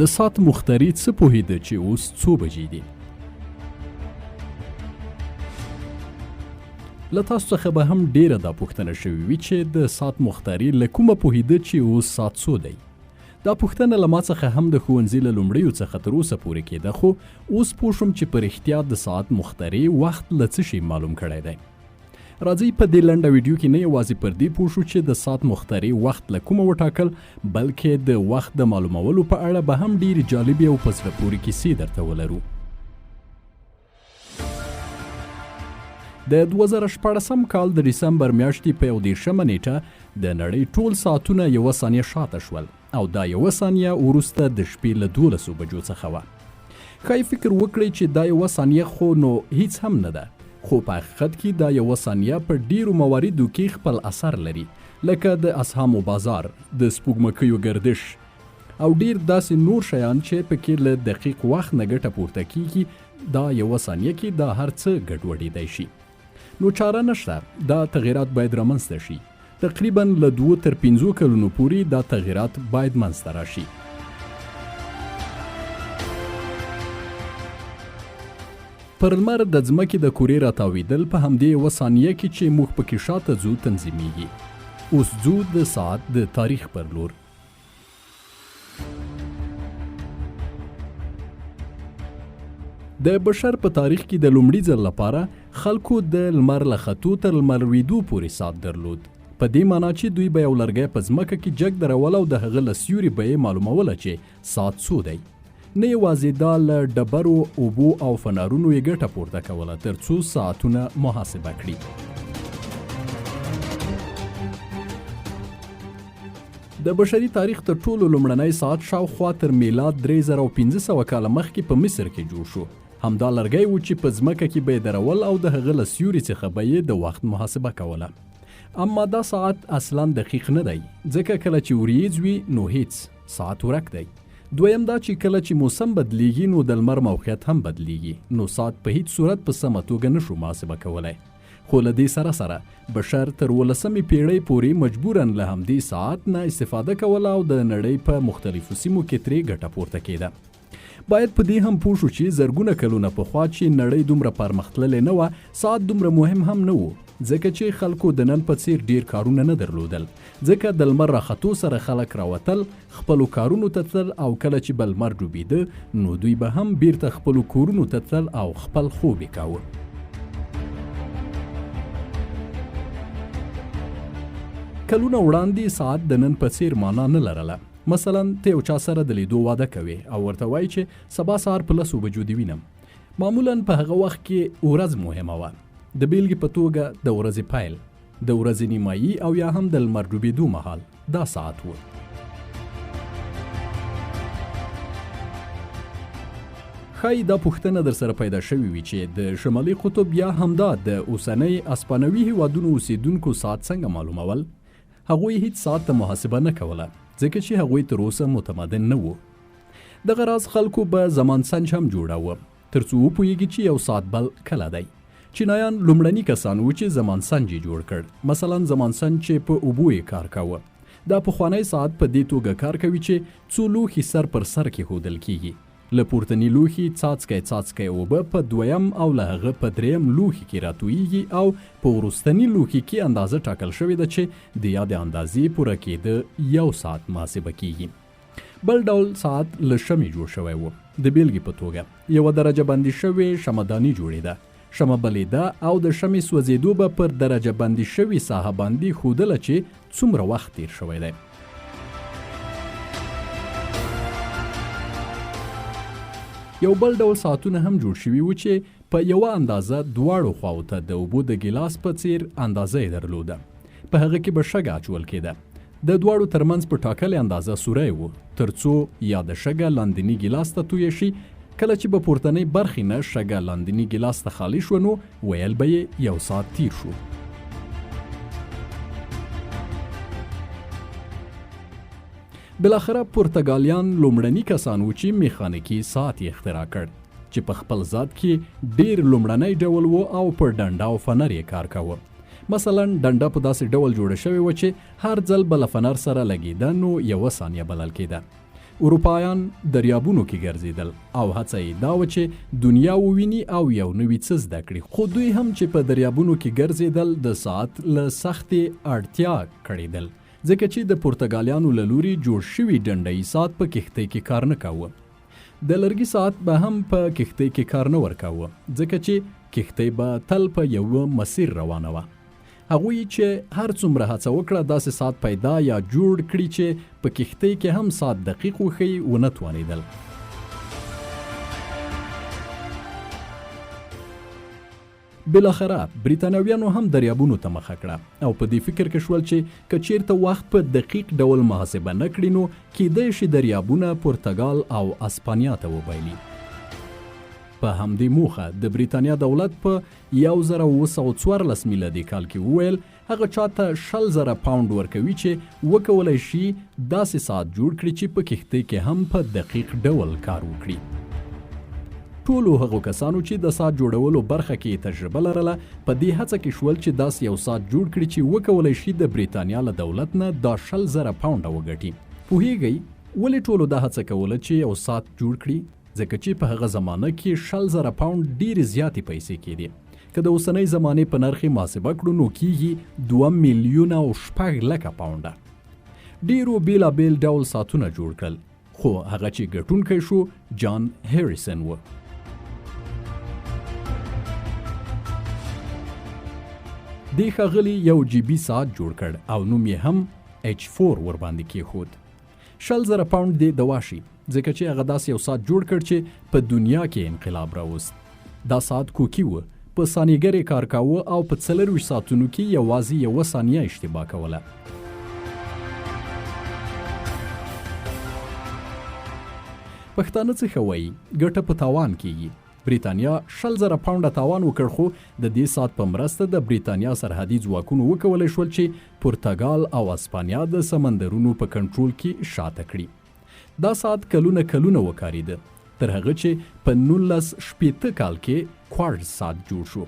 د ساعت مخترع څه پوهېده چې اوس څو بجې دي؟ له تاسو څخه به هم ډیره دا پوښتنه شوې وي چې د ساعت مخترع له کومه پوهېده چې اوس ساعت څو دی؟ دا پوښتنه له ما څخه هم د ښوونځي له لومړیو څخه تر اوسه پورې کېده، خو اوس پوه شوم چې په رښتیا د ساعت مخترع وخت له څه شي معلوم کړی دی. راځئ په دې لنډه ویډیو کې نه یوازې پر دې پوه شو چې د ساعت مخترع وخت له کومه وټاکل، بلکې د وخت د معلومولو په اړه به هم ډېرې جالبې او په زړه پورې کیسې درته ولرو. د 2016 کال د ډسمبر میاشتې په 31مه نیټه د نړۍ ټول ساعتونه یوه ثانیه شاته شول او دا یوه ثانیه وروسته د شپې له 12 بجو څخه وه. ښایي فکر وکړئ چې دا یوه ثانیه خو نو هیڅ هم نه ده، خو په حقیقت کې دا یوه ثانیه په ډیرو مواردو کې خپل اثر لري، لکه د اسهامو بازار، د سپوږمکیو ګردش او ډیر داسې نور شیان چې پکې له دقیق وخت نه ګټه پورته کیږي. دا یوه ثانیه کې دا هر څه ګډوډیدای شي. نو چاره نشته، دا تغیرات باید رامنځته شي. تقریبا له 2 تر 5 کلونو پورې دا تغیرات باید منځته راشي. پر لمر د ځمکې د کورې راتاویدل په همدې یوه ثانیه کې چې موږ پکې شاته ځو تنظیمیږي. اوس ځو د ساعت د تاریخ پر لور. د بشر په تاریخ کې د لومړي ځل لپاره خلکو د لمر له ختو تر لمر لوېدو پورې ساعت درلود، په دې معنا چې دوی به یو لرګی په ځمکه کې جګ درول او د هغه له سیوري به یې معلوموله چې ساعت څو دی. نه یوازې دا، له ډبرو، اوبو او فنارونو یې ګټه پورته کوله تر څو ساعتونه محاسبه کړي. د بشري تاریخ تر ټولو لومړنی ساعت شاوخوا تر میلاد 3500 کاله مخکې په مصر کې جوړ شو. همدا لرګی و چې په ځمکه کې به یې درول او د هغه له سیوري څخه به یې د وخت محاسبه کوله. اما دا ساعت اصلا دقیق نه دی، ځکه کله چې وریځ وي نو هیڅ ساعت ورک دی. دویم دا چې کله چې موسم بدلیږي نو د لمر موقعیت هم بدلیږي، نو ساعت په هیڅ صورت په سمه توګه نشو محاسبه کولی. خو له دې سره سره بشر تر 18مې پیړۍ پورې مجبوراً له همدې ساعت نه استفاده کوله او د نړۍ په مختلفو سیمو کې ترې ګټه پورته کېده. باید په دې هم پوه شو چې زرګونه کلونه پخوا چې نړۍ دومره پرمختللې نه وه، ساعت دومره مهم هم نه و، ځکه چې خلکو د نن په څیر ډیر کارونه نه درلودل، ځکه د لمر راختو سره خلک راوتل، خپلو کارونو ته تلل او کله چې به لمر ډوبېده نو دوی به هم بیرته خپلو کورونو ته تلل او خپل خوب یې کاوه. کلونه وړاندې ساعت د نن په څیر معنا نه لرله. مثلا ته یو چا سره د لیدو وعده کوې او ورته وایې چې سبا سهار په 10 بجو دې وینم. معمولا په هغه وخت کې ورځ مهمه وه، د بیلګې په توګه د ورځې پیل، د ورځې نیمایي او یا هم د لمر ډوبېدو مهال دا ساعت و. ښایي دا پوښتنه در سره پیدا شوې وي چې د شمالي قطب یا همدا د اوسنۍ اسپانوي هیوادونو اوسیدونکو ساعت څنګه معلومول؟ هغوی هیڅ ساعت ته محاسبه نه کوله، ځکه چې هغوی تر اوسه متمدن نه وو. دغه راز خلکو به زمان سنج هم جوړاوه تر څو وپوهیږي چې یو ساعت بل کله دی. چینایان لومړني کسان وو چې زمان سنج یې جوړ کړ. مثلا زمان سنج چې په اوبو یې کار کاوه. دا پخوانی ساعت په دې توګه کار کوي چې څو لوښي سر پر سر کېښودل کیږي. له پورتني لوښي څاڅکی څاڅکی اوبه په دویم او له هغه په دریم لوښي کې راتویږي او په وروستني لوښي کې اندازه ټاکل شوې ده چې د یادې اندازې پوره کېده یو ساعت محاسبه کیږي. بل ډول ساعت له شمې جوړ شوی و. د بیلګې په توګه یوه درجه بندي شوې شمعداني جوړېده، شمع بلېده او د شمې سوځېدو به پر درجه بندي شوې ساحه باندې ښودله چې څومره وخت تیر شوی دی. یو بل ډول ساعتونه هم جوړ شوي وو چې په یوه اندازه دواړو خواو ته د اوبو د ګیلاس په څیر اندازه یې درلوده. په هغه کې به شګه اچول کېده. د دواړو ترمنځ په ټاکلې اندازه سوری و، تر څو یاده شګه لاندني ګیلاس ته تویه شي. کله چې به پورتنۍ برخې نه شګه لاندني ګیلاس ته خالي شوه نو ویل به یې یو ساعت تیر شو. بالاخره پرتګالیان لومړني کسان وو چې میخانیکي ساعت یې اختراع کړ، چې په خپل ذات کې ډیر لومړنی ډول و او په ډنډه او فنر یې کار کاوه. مثلا ډنډه په داسې ډول جوړه شوې وه چې هر ځل به له فنر سره لګېده نو یوه ثانیه بلل کېده. اروپایان دریابونو کې ګرځېدل او هڅه یې دا وه چې دنیا وویني او یو نوي څه زده کړي، خو دوی هم چې په دریابونو کې ګرځېدل د ساعت له سختې اړتیا کړېدل، ځکه چې د پرتګالیانو له لوري جوړ شوي ډنډهیي ساعت په کښتۍ کې کار نه کاوه. د لرګي ساعت به هم په کښتۍ کې کار نه ورکاوه، ځکه چې کښتۍ به تل په یوه مسیر روانه وه. هغوی چې هر څومره هڅه وکړه داسې ساعت پیدا یا جوړ کړي چې په کښتۍ کې هم ساعت دقیق وښيي، ونه توانېدل. بالاخره بریتانویانو هم دریابونو ته مخه کړه او په دې فکر کې شول چې که چیرته وخت په دقیق ډول محاسبه نه کړي نو کیدای شي دریابونه پرتګال او اسپانیا ته وبایلي. په همدې موخه د بریتانیا دولت په 1714 میلادي کال کې وویل، هغه چا ته 20,000 پاونډ ورکوي چې وکولای شي داسې ساعت جوړ کړي چې په کښتۍ کې هم په دقیق ډول کار وکړي. ټولو هغو کسانو چې د ساعت جوړولو برخه کې یې تجربه لرله په دې هڅه کې شول چې داسې یو ساعت جوړ کړي چې وکولای شي د بریتانیا له دولت نه دا 20,000 پاونډه وګټي. پوهیږئ ولې ټولو دا هڅه کوله چې یو ساعت جوړ کړي؟ ځکه چې په هغه زمانه کې 20,000 پاونډ ډېرې زیاتې پیسې کېدې. که د اوسنۍ زمانې په نرخ یې محاسبه کړو نو کېږي 2,600,000 پاونډه. ډېرو بېلابېل ډول ساعتونه جوړ کړل، خو هغه چې ګټونکی شو جان هریسن و. دې ښاغلي یو جیبي ساعت جوړ کړ او نوم یې هم H4 ورباندې کېښود. 20,000 پاونډ دې دوا شي، ځکه چې هغه داسې یو ساعت جوړ کړ چې په دنیا کې انقلاب راوست. دا ساعت کوکي و، په ثانیګر یې کار کاوه او په 24 ساعتونو کې یوازې یوه ثانیه اشتباه کوله. پښتانه څه ښه وایي، ګټه په تاوان کیږي. بریتانیا 20,000 پاونډه تاوان وکړ، خو د دې ساعت په مرسته د بریتانیا سرحدي ځواکونو وکولی شول چې پرتګال او اسپانیا د سمندرونو په کنټرول کې شاته کړي. دا ساعت کلونه کلونه وکارېده، تر هغه چې په 1960 کال کې کوارټز ساعت جوړ شو.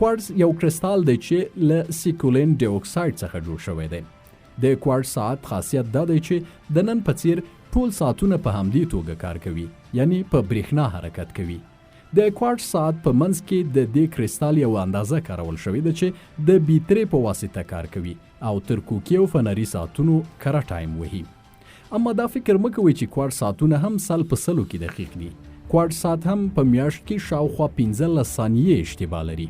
کوارټز یو کریستال دی چې له سیکولین ډي اکساید څخه جوړ شوی دی. د کوارټز ساعت خاصیت دا دی چې د نن په څیر ټول ساعتونه په همدې توګه کار کوي، یعنی په برېښنا حرکت کوي. د کوارټز ساعت په منځ کې د دې کریستال یوه اندازه کارول شوې ده چې د بیترې په واسطه کار کوي او تر کوکي او فنري ساعتونو کره ټایم وهي. اما دا فکر مه کوئ چې کوارټز ساعتونه هم 100 په سلو کې دقیق دي. کوارټز ساعت هم په میاشت کې شاوخوا 15 ثانیې اشتباه لري.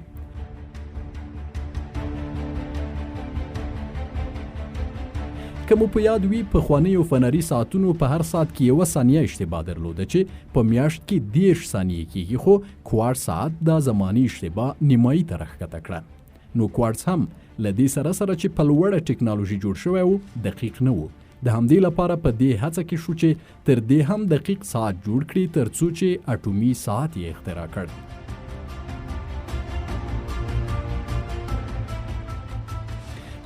که مو په یاد وي، پخوانیو فنري ساعتونو په هر ساعت کې یوه ثانیه اشتباه درلوده چې په میاشت کې 30 ثانیې کیږي، خو کوارټز ساعت دا زماني اشتباه نیمایي ته راښکته کړه. نو کوارټز هم له دې سره سره چې په لوړه ټکنالوژي جوړ شوی و، دقیق نه و. د همدې لپاره په دې هڅه کې شو چې تر دې هم دقیق ساعت جوړ کړي، تر څو چې اټومي ساعت یې اختراع کړ.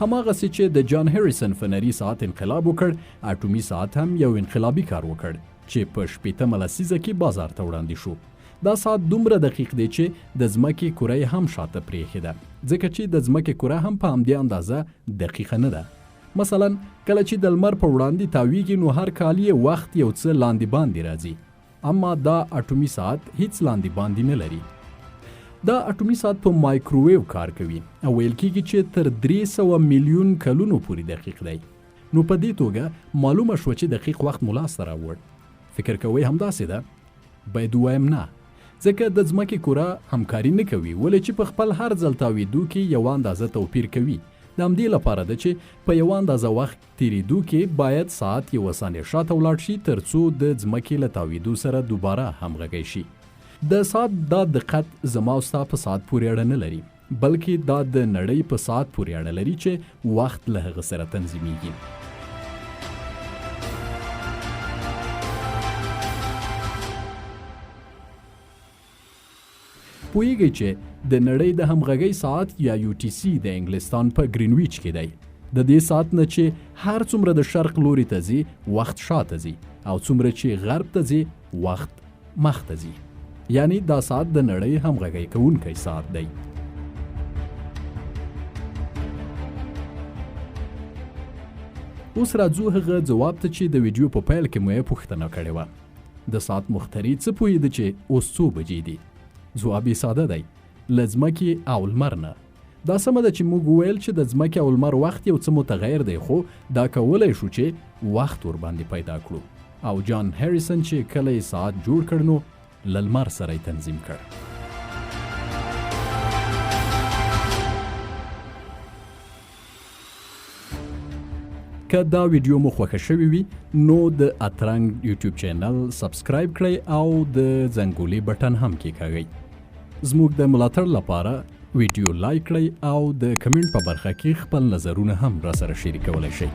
هماغسې چې د جان هریسن فنري ساعت انقلاب وکړ، اټومي ساعت هم یو انقلابي کار وکړ چې په 60مه لسیزه کې بازار ته وړاندې شو. دا ساعت دومره دقیق دی چې د ځمکې کره یې هم شاته پرېښې ده، ځکه چې د ځمکې کره هم په همدې اندازه دقیقه نه ده. مثلا کله چې د لمر په وړاندې تاویږي نو هر کال یې وخت یو څه لاندې باندې راځي، اما دا اټومي ساعت هیڅ لاندې باندې نه لري. دا اټومي ساعت په مایکروویو کار کوي او ویل کیږي چې تر 300 میلیون کلونو پورې دقیق دی. نو په دې توګه معلومه شوه چې دقیق وخت مو لاسته راوړ. فکر کوئ همداسې ده؟ باید ووایم نه، ځکه د ځمکې کره همکاري نه کوي، ولې چې په خپل هر ځل تاوېدو کې یوه اندازه توپیر کوي. د همدې لپاره ده چې په یوه اندازه وخت تېرېدو کې باید ساعت یوه ثانیه شاته ولاړ شي تر څو د ځمکې له تاوېدو سره دوباره همغږی شي. د ساعت دا دقت زما او ستا په ساعت پورې اړه نه لري، بلکې دا د نړۍ په ساعت پورې اړه لري چې وخت له هغه سره تنظیمیږي. پوهیږئ چې د نړۍ د همغږۍ ساعت یا یو ټي سي د انګلستان په ګرینویچ کې دی. د دې ساعت نه چې هر څومره د شرق لوري ته ځي وخت شاته ځي او څومره چې غرب ته ځي وخت مخ ته ځي. یعنی دا ساعت د نړۍ همغږی کوونکی ساعت دی. اوس راځو هغه ځواب ته چې د ویډیو په پیل کې مو یې پوښتنه کړې وه. د ساعت مخترع څه پوهېده چې اوس څو بجې دي؟ ځواب یې ساده دی، له ځمکې او لمر نه. دا سمه ده چې موږ وویل چې د ځمکې او لمر وخت یو څه متغیر دی، خو دا کولی شو چې وخت ورباندې پیدا کړو. او جان هریسن چې کله یې ساعت جوړ کړ نو له لمر سره یې تنظیم کړ. که دا ویډیو مو خوښه شوې وي نو د اترنګ یوټیوب چینل سبسکرایب کړئ او د زنګولې بټن هم کېکاږئ. زموږ د ملاتړ لپاره ویډیو لایک کړئ او د کمنټ په برخه کې خپل نظرونه هم را سره شریکولی شئ.